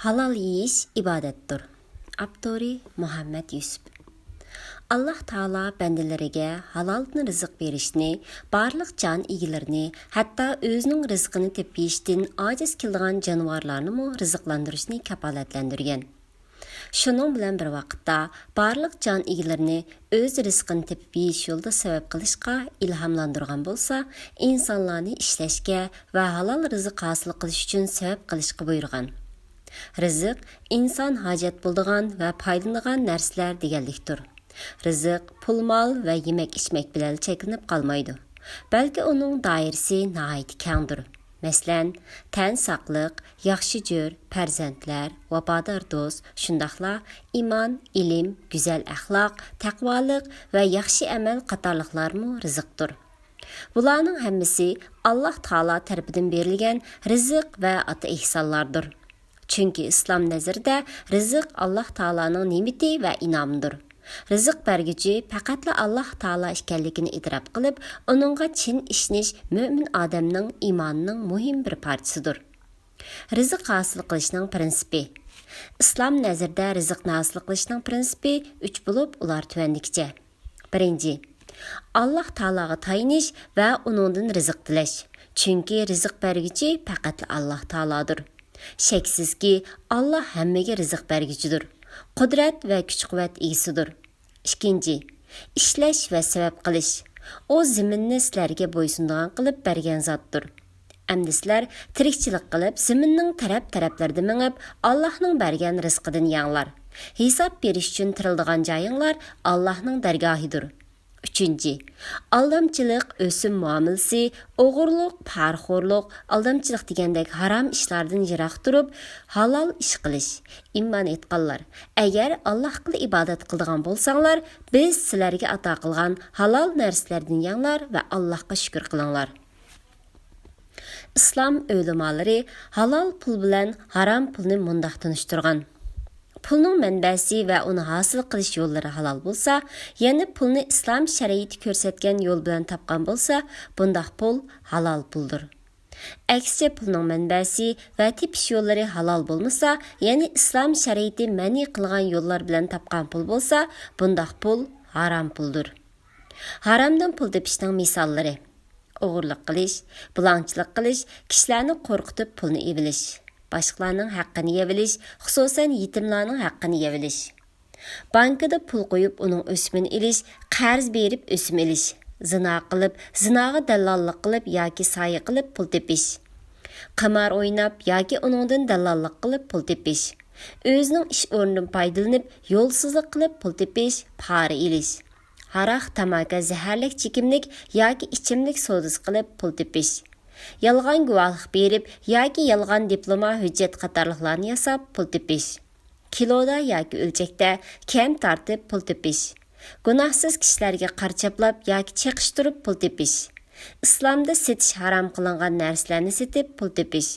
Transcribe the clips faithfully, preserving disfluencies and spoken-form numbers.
ھالال يېيىش ئىبادەتتۇر. ئاپتورى مۇھەممەد يۈسۈپ. ئاللاھ تائالا بەندىلىرىگە ھالالدىن رىزىق بېرىشنى، بارلىق جان ئىگىلىرىنى، ھەتتا ئۆزىنىڭ رىزقىنى تېپىپ يېيىشتىن ئاجىز كېلىدىغان جانىۋارلارنىمۇ رىزىقلاندۇرۇشنى كاپالەتلەندۈرگەن. شۇنىڭ بىلەن بىر ۋاقىتتا، بارلىق جان ئىگىلىرىنى ئۆز رىزقىنى تېپىپ يېيىش يولىدا سەۋەب قىلىشقا ئىلھاملاندۇرغان بولسا، ئىنسانلارنى ئىشلەشكە ۋە ھالال رىزىق ھاسىل قىلىش ئۈچۈن سەۋەب قىلىشقا بۇيرۇغان. رىزىق ئىنسان ھاجەت بولىدىغان ۋە پايدىلىنىدىغان نەرسىلەر دېگەنلىكتۇر. رىزىق پۇل-مال ۋە يېمەك-ئىچمەك بىلەنلا چەكلىنىپ قالمايدۇ، بەلكى ئۇنىڭ دائىرىسى ناھايىتى كەڭدۇر. مەسىلەن، تەن ساقلىق، ياخشى جۆر، پەرزەنتلەر، ۋاپادار دوست، شۇنداقلا ئىمان، ئىلىم، گۈزەل ئەخلاق، تەقۋالىق ۋە ياخشى ئەمەل قاتارلىقلارمۇ رىزىقتۇر. بۇلارنىڭ ھەممىسى ئاللاھ تائالا تەرىپىدىن بېرىلگەن رىزىق ۋە ئاتا ئېھسانلاردۇر. چۈنكى ئىسلام نەزىرىدە رىزىق ئاللاھ تائالانىڭ نېمىتى ۋە ئىنئامىدۇر. رىزىق بەرگۈچى پەقەتلا ئاللاھ تائالا ئىكەنلىكىنى ئېتىراپ قىلىپ، ئۇنىڭغا چىن ئىشىنىش مۆمىن ئادەمنىڭ ئىمانىنىڭ مۇھىم بىر پارچىسىدۇر. رىزىق ھاسىل قىلىشنىڭ پىرىنسىپى. ئىسلام نەزىرىدە رىزىقنى ھاسىل قىلىشنىڭ پىرىنسىپى ئۈچ بولۇپ، ئۇلار تۆۋەندىكىچە. بىرىنچى، ئاللاھ تائالاغا تايىنىش ۋە ئۇنىڭدىن رىزىق تىلەش. چۈنكى رىزىق بەرگۈچى پەقەتلا ئاللاھ تائالادۇر. شەكسىزكى، ئاللاھ ھەممىگە رىزىق بەرگۈچىدۇر. قۇدرەت ۋە كۈچ-قۇۋۋەت ئىگىسىدۇر. ئىككىنچى، ئىشلەش ۋە سەۋەب قىلىش. ئۇ زېمىننى سىلەرگە بويسۇنىدىغان قىلىپ بەرگەن زاتتۇر. ئەمدى سىلەر تىرىكچىلىك قىلىپ، زېمىننىڭ تەرەپ-تەرەپلىرىدە مېڭىپ، ئاللاھنىڭ بەرگەن رىزقىدىن يەڭلار. ھېساب بېرىش ئۈچۈن تىرىلىدىغان جايىڭلار ئاللاھنىڭ دەرگاھىدۇر. ئۈچىنچى، ئالدامچىلىق، ئۆسۈم مۇئامىلىسى، ئوغرىلىق، پارىخورلۇق، ئالدامچىلىق دېگەندەك ھارام ئىشلاردىن يىراق تۇرۇپ، ھالال ئىش قىلىش. ئىمان ئېيتقانلار، ئەگەر ئاللاھقىلا ئىبادەت قىلىدىغان بولساڭلار، بىز سىلەرگە ئاتا قىلغان ھالال نەرسىلەردىن يەڭلار ۋە ئاللاھقا شۈكۈر قىلىڭلار. ئىسلام ئۆلىمالىرى ھالال پۇل بىلەن ھارام پۇلنى مۇنداق تونۇشتۇرغان: پۇلنىڭ مەنبەسى ۋە ئۇنى ھاسىل قىلىش يوللىرى ھالال بولسا، يەنى پۇلنى ئىسلام شەرىئىتى كۆرسەتكەن يول بىلەن تاپقان بولسا، بۇنداق پۇل ھالال پۇلدۇر. ئەكسىچە، پۇلنىڭ مەنبەسى ۋە تېپىش يوللىرى ھالال بولمىسا، يەنى ئىسلام شەرىئىتى مەنئى قىلغان يوللار بىلەن تاپقان پۇل بولسا، بۇنداق پۇل ھارام پۇلدۇر. ھارامدىن پۇل تېپىشنىڭ مىساللىرى: ئوغرىلىق قىلىش، بۇلاڭچىلىق قىلىش، كىشىلەرنى قورقۇتۇپ پۇلنى ئېلىۋېلىش، باشقىلارنىڭ ھەققىنى يەۋېلىش، خۇسۇسەن يېتىملارنىڭ ھەققىنى يەۋېلىش. بانكىدا پۇل قويۇپ ئۇنىڭ ئۆسۈمىنى ئېلىش، قەرز بېرىپ ئۆسۈم ئېلىش، زىنا قىلىپ، زىناغا دەللاللىق قىلىپ ياكى سايە قىلىپ پۇل تېپىش، قىمار ئويناپ ياكى ئۇنىڭدىن دەللاللىق قىلىپ پۇل تېپىش، ئۆزىنىڭ ئىش ئورنىدىن پايدىلىنىپ يولسىزلىق قىلىپ پۇل تېپىش، پارا ئېلىش. ھاراق، تاماكا، زەھەرلىك چېكىملىك ياكى ئىچىملىك سودىسى قىلىپ پۇل تېپىش. يالغان گۇۋاھلىق بېرىپ ياكى يالغان دىپلوما، ھۆججەت قاتارلىقلارنى ياساپ پۇل تېپىش. كىلودا ياكى ئۆلچەكتە كەم تارتىپ پۇل تېپىش. گۇناھسىز كىشىلەرگە قارا چاپلاپ ياكى چېقىشتۇرۇپ پۇل تېپىش. ئىسلامدا سېتىش ھارام قىلىنغان نەرسىلەرنى سېتىپ پۇل تېپىش.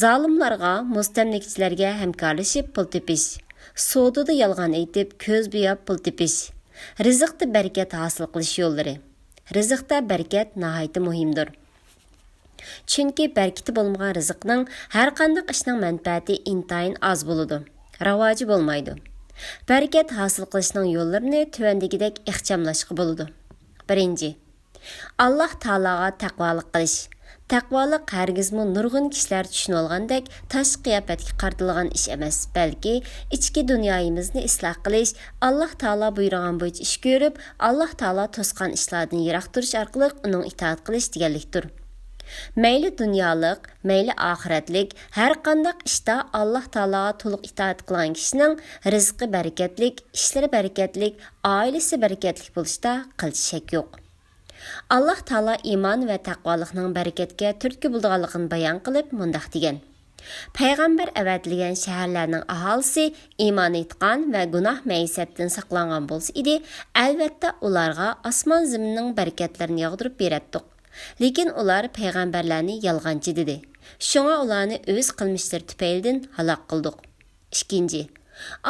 زالىملارغا، مۇستەملىكىچىلەرگە ھەمكارلىشىپ پۇل تېپىش. سودىدا يالغان ئېيتىپ، كۆز بوياپ پۇل تېپىش. رىزىقتا بەرىكەت ھاسىل قىلىش يوللىرى. رىزىقتا بەرىكەت ناھايىتى مۇھىمدۇر. چۈنكى بەرىكىتى بولمىغان رىزىقنىڭ، ھەرقانداق ئىشنىڭ مەنپەئەتى ئىنتايىن ئاز بولىدۇ، راۋاجى بولمايدۇ. بەرىكەت ھاسىل قىلىشنىڭ يوللىرىنى تۆۋەندىكىدەك ئىخچاملاشقا بولىدۇ. بىرىنچى، ئاللاھ تائالاغا تەقۋالىق قىلىش. تەقۋالىق ھەرگىزمۇ نۇرغۇن كىشىلەر چۈشىنىۋالغاندەك تاشقى قىياپەتكە قارىتىلغان ئىش ئەمەس، بەلكى ئىچكى دۇنيايىمىزنى ئىسلاھ قىلىش، ئاللاھ تائالا بۇيرۇغان بويىچە ئىش كۆرۈپ، ئاللاھ تائالا توسقان ئىشلاردىن يىراق تۇرۇش ئارقىلىق ئۇنىڭغا ئىتائەت قىلىش دېگەنلىكتۇر. مەيلى دۇنيالىق، مەيلى ئاخىرەتلىك، ھەرقانداق ئىشتا ئاللاھ تائالاغا تولۇق ئىتائەت قىلغان كىشىنىڭ رىزقى بەرىكەتلىك، ئىشلىرى بەرىكەتلىك، ئائىلىسى بەرىكەتلىك بولۇشتا قىلچە شەك يوق. ئاللاھ تائالا ئىمان ۋە تەقۋالىقنىڭ بەرىكەتكە تۈرتكە بولىدىغانلىقىنى بايان قىلىپ مۇنداق دېگەن: پەيغەمبەر ئەۋەتىلگەن شەھەرلەرنىڭ ئاھالىسى ئىمان ئېيتقان ۋە گۇناھ مەيسەتتىن ساقلانغان بولسا ئىدى، ئەلۋەتتە ئۇلارغا ئاسمان زېمىننىڭ بەرىكەتلىرىنى ياغدۇرۇپ بېرەتتۇق. لېكىن ئۇلار پەيغەمبەرلەرنى يالغانچى دېدى. شۇڭا ئۇلارنى ئۆز قىلمىشلىرى تۈپەيلىدىن ھالاك قىلدۇق. ئىككىنچى،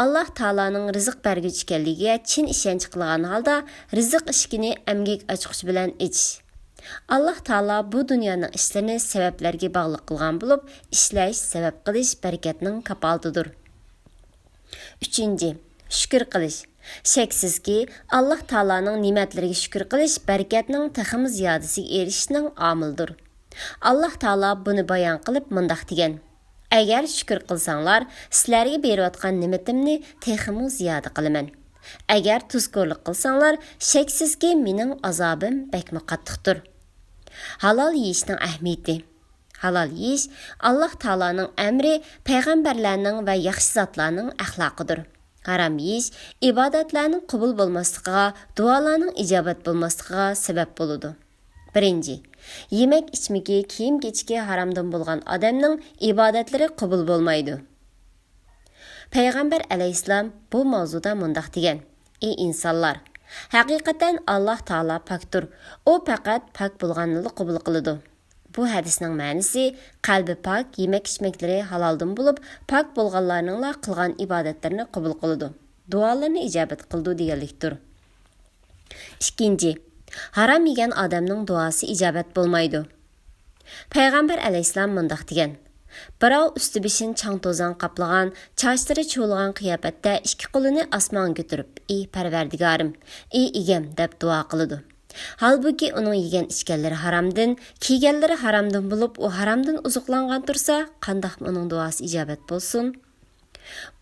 ئاللاھ تائالانىڭ رىزىق بەرگۈچى ئىكەنلىكىگە چىن ئىشەنچ قىلغان ھالدا رىزىق ئىشىكىنى ئەمگەك ئاچقۇچى بىلەن ئېچىش. ئاللاھ تائالا بۇ دۇنيانىڭ ئىشلىرىنى سەۋەبلەرگە باغلىق قىلغان بولۇپ، ئىشلەش، سەۋەب قىلىش بەرىكەتنىڭ كاپالىتىدۇر. ئۈچىنچى، شۈكۈر قىلىش. شەكسىزكى، ئاللاھ تائالانىڭ نېمەتلىرىگە شۈكۈر قىلىش بەرىكەتنىڭ تېخىمۇ زىيادىسىگە ئېرىشىشنىڭ ئامىلىدۇر. ئاللاھ تائالا بۇنى بايان قىلىپ مۇنداق دېگەن: «ئەگەر شۈكۈر قىلساڭلار، سىلەرگە بېرىۋاتقان نېمىتىمنى تېخىمۇ زىيادە قىلىمەن. ئەگەر تۇزكورلۇق قىلساڭلار، شەكسىزكى، مېنىڭ ئازابىم بەكمۇ قاتتىقتۇر.» ھالال يېيىشنىڭ ئەھمىيىتى. ھالال يېيىش ئاللاھ تائالانىڭ ئەمرى، پەيغەمبەرلەرنىڭ ۋە ياخشى زاتلارنىڭ ئەخلاقىدۇر. ھارام يېيىش ئىبادەتلەرنىڭ قوبۇل بولماسلىقىغا، دۇئالارنىڭ ئىجابەت بولماسلىقىغا سەۋەب بولىدۇ. بىرىنچى، يېمەك-ئىچمىكى، كىيىم-كېچىكى ھارامدىن بولغان ئادەمنىڭ ئىبادەتلىرى قوبۇل بولمايدۇ. پەيغەمبەر ئەلەيھىسسالام بۇ ماۋزۇدا مۇنداق دېگەن: «ئى ئىنسانلار! ھەقىقەتەن ئاللاھ تائالا پاكتۇر. ئۇ پەقەت پاك بولغاننىلا قوبۇل قىلىدۇ.» بۇ ھەدىسنىڭ مەنىسى، قەلبى پاك، يېمەك-ئىچمەكلىرى ھالالدىن بولۇپ، پاك بولغانلارنىڭلا قىلغان ئىبادەتلىرىنى قوبۇل قىلىدۇ، دۇئالىرىنى ئىجابەت قىلىدۇ دېگەنلىكتۇر. ئىككىنچى، ھارام يېگەن ئادەمنىڭ دۇئاسى ئىجابەت بولمايدۇ. پەيغەمبەر ئەلەيھىسسالام مۇنداق دېگەن: «بىراۋ ئۈستى-بېشىنى چاڭ-توزان قاپلىغان، چاچلىرى چۇۋۇلغان قىياپەتتە ئىككى قولىنى ئاسمانغا كۆتۈرۈپ، ئى پەرۋەردىگارىم، ئى ئىگەم، دەپ دۇئا قىلىدۇ. ھالبۇكى، ئۇنىڭ يېگەن-ئىچكەنلىرى ھارامدىن، كىيگەنلىرى ھارامدىن بولۇپ، ئۇ ھارامدىن ئوزۇقلانغان تۇرسا، قانداقمۇ ئۇنىڭ دۇئاسى ئىجابەت بولسۇن؟»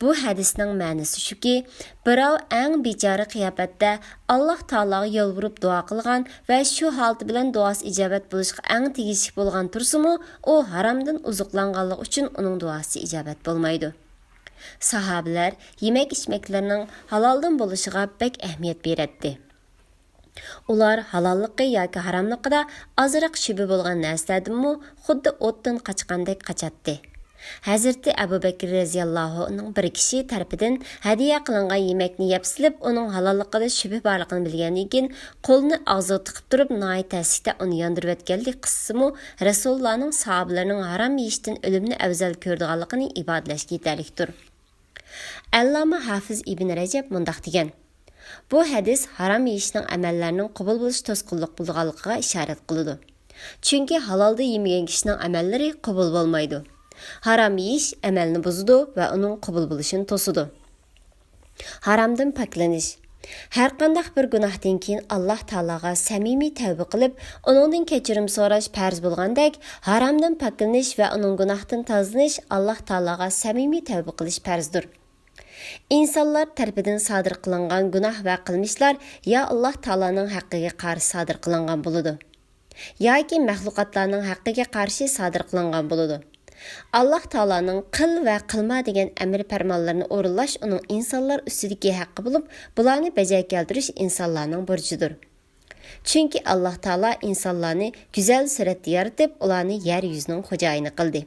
بۇ ھەدىسنىڭ مەنىسى شۇكى، بىراۋ ئەڭ بىچارە قىياپەتتە ئاللاھ تائالاغا يالۋۇرۇپ دۇئا قىلغان ۋە شۇ ھالىتى بىلەن دۇئاسى ئىجابەت بولۇشقا ئەڭ تېگىشلىك بولغان تۇرسىمۇ، ئۇ ھارامدىن ئوزۇقلانغانلىقى ئۈچۈن ئۇنىڭ دۇئاسى ئىجابەت بولمايدۇ. ساھابىلەر يېمەك-ئىچمەكلىرىنىڭ ھالالدىن بولۇشىغا بەك ئەھمىيەت بېرەتتى. ئۇلار ھالاللىقى ياكى ھاراملىقىدا ئازراق شۈبھە بولغان نەرسىلەردىنمۇ خۇددى ئوتتىن قاچقاندەك قاچاتتى. ھەزرىتى ئەبۇ بەكرى رەزىياللاھۇ ئەنھۇنىڭ بىر كىشى تەرىپىدىن ھەدىيە قىلىنغان يېمەكنى يەپ سېلىپ، ئۇنىڭ ھالاللىقىدا شۈبھە بارلىقىنى بىلگەندىن كېيىن، قولىنى ئاغزىغا تىقىپ تۇرۇپ، ناھايىتى تەسلىكتە ئۇنى ياندۇرۇۋەتكەنلىك قىسسىسىمۇ رەسۇلۇللانىڭ ساھابىلەرنىڭ ھارام يېيىشتىن ئۆلۈمنى ئەۋزەل كۆرىدىغانلىقىنى ئىپادىلەشكە يېتەرلىكتۇر. ئەللامە ھافىز ئىبن رەجەب مۇنداق دېگەن: بۇ ھەدىس ھارام يېيىشنىڭ ئەمەللەرنىڭ قوبۇل بولۇشى توسقۇنلۇق بولىدىغانلىقىغا ئىشارەت قىلىدۇ. چۈنكى ھالالدا يېمىگەن كىشىنىڭ ئەمەللىرى قوبۇل بولمايدۇ. ھارام يېيىش ئەمەلنى بۇزىدۇ ۋە ئۇنىڭ قوبۇل بولۇشىنى توسىدۇ. ھارامدىن پاكلىنىش. ھەرقانداق بىر گۇناھتىن كېيىن ئاللاھ تائالاغا سەمىمىي تەۋبە قىلىپ، ئۇنىڭدىن كەچۈرۈم سوراش پەرز بولغاندەك، ھارامدىن پاكلىنىش ۋە ئۇنىڭ گۇناھتىن تازىلىنىش ئاللاھ تائالاغا سەمىمىي تەۋبە قىلىش پەرزدۇر. ئىنسانلار تەرىپىدىن سادىر قىلىنغان گۇناھ ۋە قىلمىشلار يا ئاللاھ تائالانىڭ ھەققىگە قارشى سادىر قىلىنغان بولىدۇ، ياكى مەخلۇقاتلارنىڭ ھەققىگە قارشى سادىر قىلىنغان بولىدۇ. ئاللاھ تائالانىڭ قىل ۋە قىلما دېگەن ئەمر پەرمانلىرىنى ئورۇنلاش ئۇنىڭ ئىنسانلار ئۈستىدىكى ھەققى بولۇپ، بۇلارنى بەجا كەلتۈرۈش ئىنسانلارنىڭ بۇرچىدۇر. چۈنكى ئاللاھ تائالا ئىنسانلارنى گۈزەل سۈرەتتە يارىتىپ، ئۇلارنى يەر يۈزىنىڭ خوجايىنى قىلدى.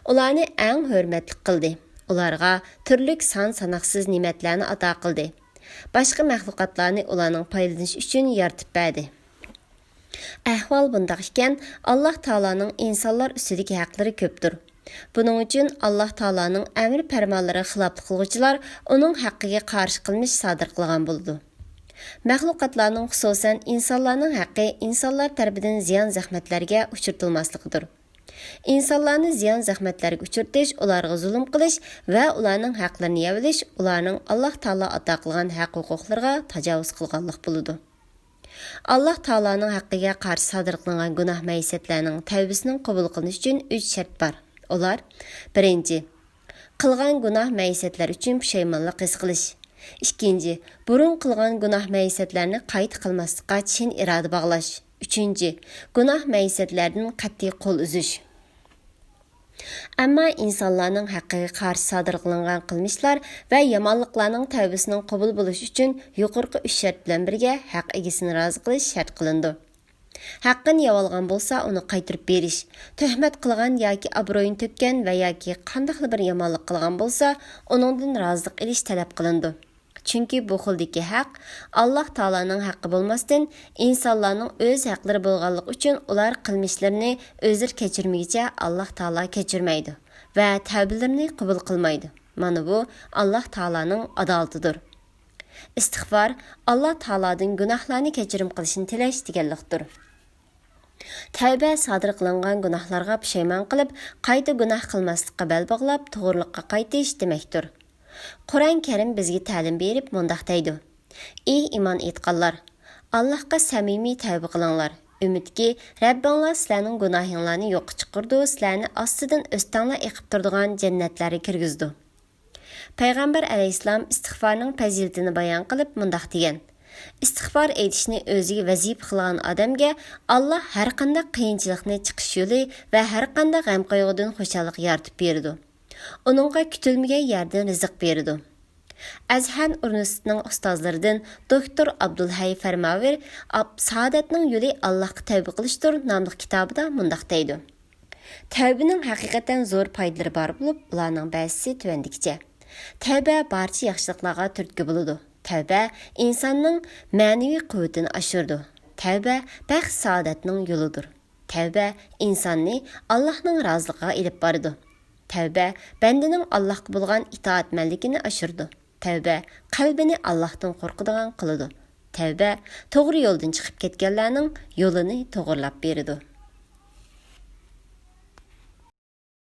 ئۇلارنى ئەڭ ھۆرمەتلىك قىلدى. ئۇلارغا تۈرلۈك سان-ساناقسىز نېمەتلەرنى ئاتا قىلدى. باشقا مەخلۇقاتلارنى ئۇلارنىڭ پايدىلىنىشى ئۈچۈن يارىتىپ بەردى. ئەھۋال بۇنداق ئىكەن، ئاللاھ تائالانىڭ ئىنسانلار ئۈستىدىكى ھەقلىرى كۆپتۇر. بۇنىڭ ئۈچۈن ئاللاھ تائالانىڭ ئەمر پەرمانلىرىغا خىلاپلىق قىلغۇچىلار ئۇنىڭ ھەققىگە قارشى قىلمىش سادىر قىلغان بولىدۇ. مەخلۇقاتلارنىڭ، خۇسۇسەن ئىنسانلارنىڭ ھەققى ئىنسانلار تەرىپىدىن زىيان-زەخمەتلەرگە ئۇچرىتىلماسلىقىدۇر. ئىنسانلارنى زىيان-زەخمەتلەرگە ئۇچرىتىش، ئۇلارغا زۇلۇم قىلىش ۋە ئۇلارنىڭ ھەقلىرىنى يەۋېلىش ئۇلارنىڭ ئاللاھ تائالا ئاتا قىلغان ھەق-ھوقۇقلىرىغا تاجاۋۇز قىلغانلىق بولىدۇ. ئاللاھ تائالانىڭ ھەققىگە قارشى سادىر قىلىنغان گۇناھ مەيسەتلەرنىڭ تەۋبىسىنىڭ قوبۇل قىلىنىشى ئۈچۈن ئۈچ شەرت بار. ئۇلار: بىرىنچى، قىلغان گۇناھ مەيسەتلەر ئۈچۈن پۇشايمانلىق ھېس قىلىش. ئىككىنچى، بۇرۇن قىلغان گۇناھ مەيسەتلەرنى قايتا قىلماسلىققا چىن ئىرادە باغلاش. ئۈچىنچى، گۇناھ مەيسەتلەردىن قەتئىي قول ئۈزۈش. ئەمما ئىنسانلارنىڭ ھەققىگە قارشى سادىر قىلىنغان قىلمىشلار ۋە يامانلىقلارنىڭ تەۋبىسىنىڭ قوبۇل بولۇشى ئۈچۈن يۇقىرىقى ئۈچ شەرت بىلەن بىرگە ھەق ئىگىسىنى رازى قىلىش شەرت قىلىنىدۇ. ھەققىنى يەۋالغان بولسا، ئۇنى قايتۇرۇپ بېرىش، تۆھمەت قىلغان ياكى ئابرۇيىنى تۆككەن ۋە ياكى قانداقلا بىر يامانلىق قىلغان بولسا، ئۇنىڭدىن رازىلىق ئېلىش تەلەپ قىلىنىدۇ. چۈنكى بۇ خىلدىكى ھەق ئاللاھ تائالانىڭ ھەققى بولماستىن، ئىنسانلارنىڭ ئۆز ھەقلىرى بولغانلىقى ئۈچۈن ئۇلار قىلمىشلىرىنى ئۆزلىرى كەچۈرمىگۈچە ئاللاھ تائالا كەچۈرمەيدۇ ۋە تەۋبىلىرىنى قوبۇل قىلمايدۇ. مانا بۇ ئاللاھ تائالانىڭ ئادالىتىدۇر. ئىستىغپار، ئاللاھ تائالادىن گۇناھلارنى كەچۈرۈم قىلىشنى تىلەش دېگەنلىكتۇر. تەۋبە سادىر قىلىنغان گۇناھلارغا پۇشايمان قىلىپ، قايتا گۇناھ قىلماسلىققا بەل باغلاپ، توغرىلىققا قايتىش دېمەكتۇر. قۇرئان كەرىم بىزگە تەلىم بېرىپ مۇنداق دەيدۇ: ئى ئىمان ئېيتقانلار! ئاللاھقا سەمىمىي تەۋبە قىلىڭلار. ئۈمىدكى، رەببىڭلار سىلەرنىڭ گۇناھىڭلارنى يوققا چىقىرىدۇ، سىلەرنى ئاستىدىن ئۆستەڭلار ئېقىپ تۇرىدىغان جەننەتلەرگە كىرگۈزىدۇ. پەيغەمبەر ئەلەيھىسسالام ئىستىغفارنىڭ پەزىلىتىنى بايان قىلىپ مۇنداق دېگەن: ئىستىغفار ئېيتىشنى ئۆزىگە ۋەزىپە قىلغان ئادەمگە ئاللاھ ھەرقانداق قىيىنچىلىقنى چىقىش يولى ۋە ھەرقانداق غەم-قايغۇدىن خۇشاللىق يارىتىپ بېرىدۇ. ئۇنىڭغا كۈتۈلمىگەن يەردىن رىزىق بېرىدۇ. ئەزھەر ئۇنىۋېرسىتېتىنىڭ ئۇستازلىرىدىن دوكتور ئابدۇلھەي فەرماۋېر ئاب-، سائادەتنىڭ يولى ئاللاھقا تەۋبە قىلىشتۇر ناملىق كىتابىدا مۇنداق دەيدۇ: تەۋبىنىڭ ھەقىقەتەن زور پايدىلىرى بار بولۇپ، ئۇلارنىڭ بەزىسى تۆۋەندىكىچە. تەۋبە بارچە ياخشىلىقلارغا تۈرتكە بولىدۇ. تەۋبە ئىنساننىڭ مەنىۋى قۇۋۋىتىنى ئاشۇرىدۇ. تەۋبە بەخت-سائادەتنىڭ يولىدۇر. تەۋبە ئىنساننى ئاللاھنىڭ رازىلىقىغا ئېلىپ بارىدۇ. تەۋبە بەندىنىڭ ئاللاھقا بولغان ئىتائەتمەنلىكىنى ئاشۇرىدۇ. تەۋبە قەلبىنى ئاللاھتىن قورقىدىغان قىلىدۇ. تەۋبە توغرا يولدىن چىقىپ كەتكەنلەرنىڭ يولىنى توغرىلاپ بېرىدۇ.